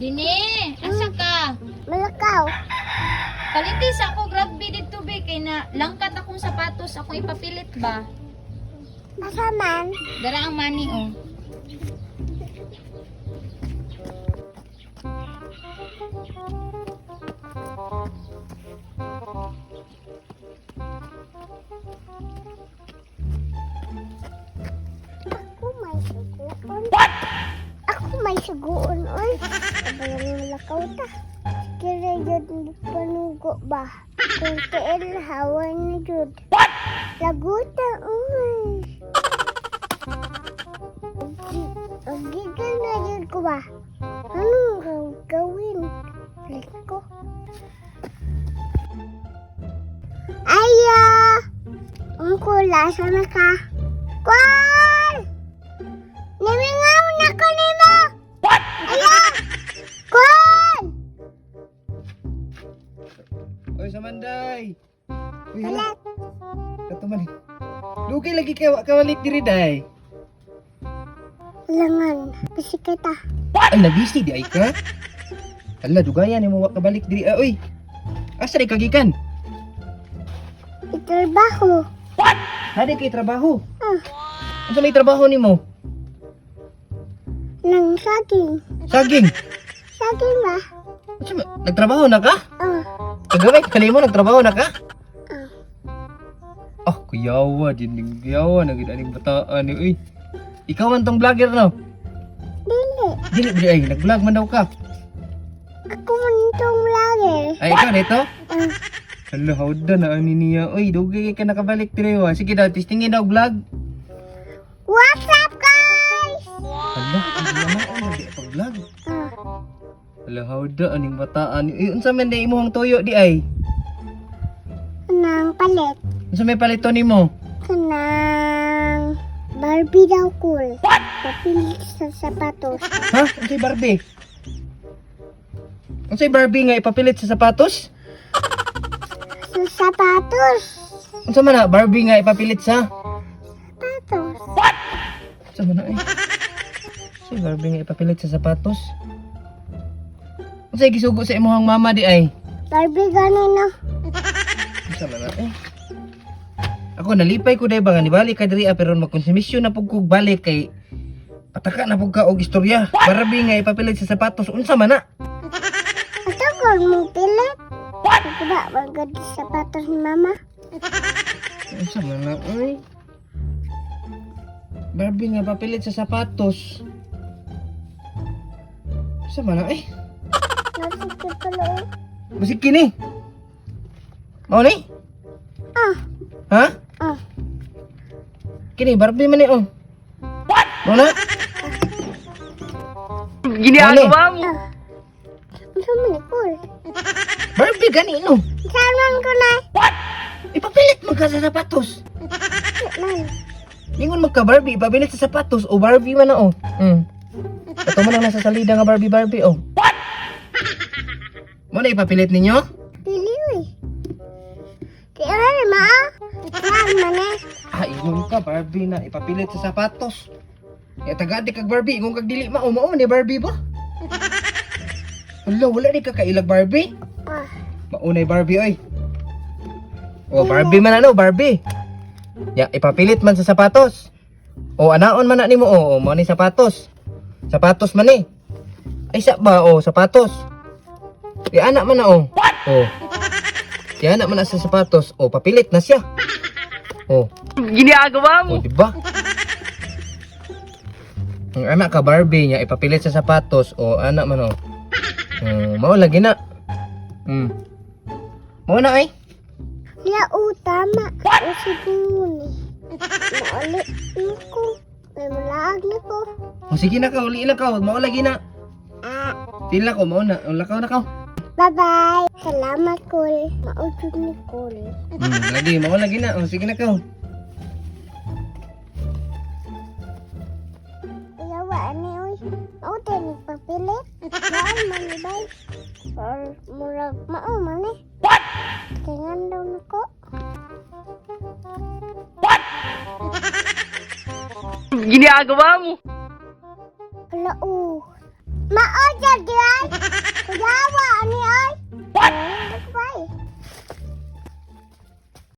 Dini, asa ka? Malakaw. Paliti sa ako rugby didto be kay na langkat akong sapatos akong ipapilit ba? Asa man? Dara ang money oh. Ako may suguon. What? Ako may suguon, oy. Abayang malakaw ta. Kira yun panugo ba? Kung tiil, hawa na yun. What? Laguta, oy. Gigal na yun ko ba? Anong gagawin? Balik ko. Aya! Ungkol, asa na ka? Kol! Nimingaw na ko nimo! What? Aya! Kol! Oy, Samanday! Uy, Wala. hala. Kato man eh. Lugay lagi kay wa kawalik diri day. Langan, bisi kita. Ay, nabisi di ay ka. Hala, dugayan nimo wa kabalik diri ah, oy. Asa di kagikan? Itrabaho. Hadi kay trabaho. Ah, Unsa may trabaho nimo? nang saging. Saging. Saging ba? Unsa nagtrabaho na ka? Ah, Kagaway kanimo nagtrabaho na ka? ah. Ah, kuyawa din ning kuyawa na gid aning bataan ni oy. Ikaw man tong vlogger no? Dili. Dili dili ay nag-vlog man daw ka. Ako man itong vlogger. Ay ikaw dito? Ah, Hala, hawda na ani niya. Oy, dugay kay ka nakabalik dire wa. Sige daw, testingin daw vlog. what's up, guys? Hala, ang naman di pag vlog. Ah, Hala, hawda aning bataan. Uy, unsa man di imong tuyo di ay? nang palit. Unsa may palito nimo? Kanang Barbie daw cool. What? Papilit sa sapatos. Ha? Unsay Barbie? Unsay Barbie nga ipapilit sa sapatos? Sa sapatos. Unsa man na Barbie nga ipapilit sa? Sapatos. Unsa man na eh? Unsay Barbie nga ipapilit sa sapatos? Unsay gisugo sa imong mama di ay? Barbie ganin no. Unsa man na eh? Ako nalipay ko day ba nga nibalik ka diri ah, pero magkonsumisyon na pug kog balik kay pataka na pug ka og istorya. Barbie nga ipapilit sa sapatos unsa man na? Ito ko mong pilit. What? Diba, magod sapatos ni mama? Unsa man na oy? Barbie nga papilit sa sapatos. Unsa man na eh? Nasikip pala oh. Basig kini. Mao ni? Ah, Ha? ah. Kini Barbie man ni oh. What? Mao na? Ginagawa mo. Ah. Unsa man ni cool? Barbie gani no. Saan man ko na? Ipapilit man ka sa sapatos. Man. Ningon magka Barbie, ipapilit sa sapatos o Barbie man na oh. Ato man ang nasa salida nga Barbie Barbie oh. What? Mo na ipapilit ninyo? Pili uy. Kaya na ma ah. Saan man eh? Ah, ingon ka Barbie na ipapilit sa sapatos. Ya tagadi kag Barbie, ingon kag dili mao mao ni Barbie ba? Hala, wala ni ka kailag Barbie. Ah, Maunay Barbie oy. Oh, Barbie man ano, Barbie. Ya, ipapilit man sa sapatos. O anaon man na nimo oh, oh mao ni sapatos. Sapatos man ni. Ay sa ba oh, sapatos. Di anak man na oh. What? Oh. Di anak man na sa sapatos. Oh, papilit na siya. Oh, Ginagawa mo. oh, di ba? Ang anak ka Barbie niya ipapilit sa sapatos o anak man oh. Mao lagi na. Mao na ay. la o tama. What? O siguro ni. Mauli ni ko. May mulaag ni ko. O sige na ka, uli na ka, mao lagi na. Ah, Tila ko mao na, lakaw na ka. bye-bye. Salamat, Kul. Maujud ni Kul. Lagi mao lagi na. O sige na ka. Iyawa ani oy. Mao tayo ni papilit. Mao man ni bay. Or murag mao man eh. What? Tingan daw nako. Ginagawa mo. Hala o. Mao jud di ay. Kuyawa!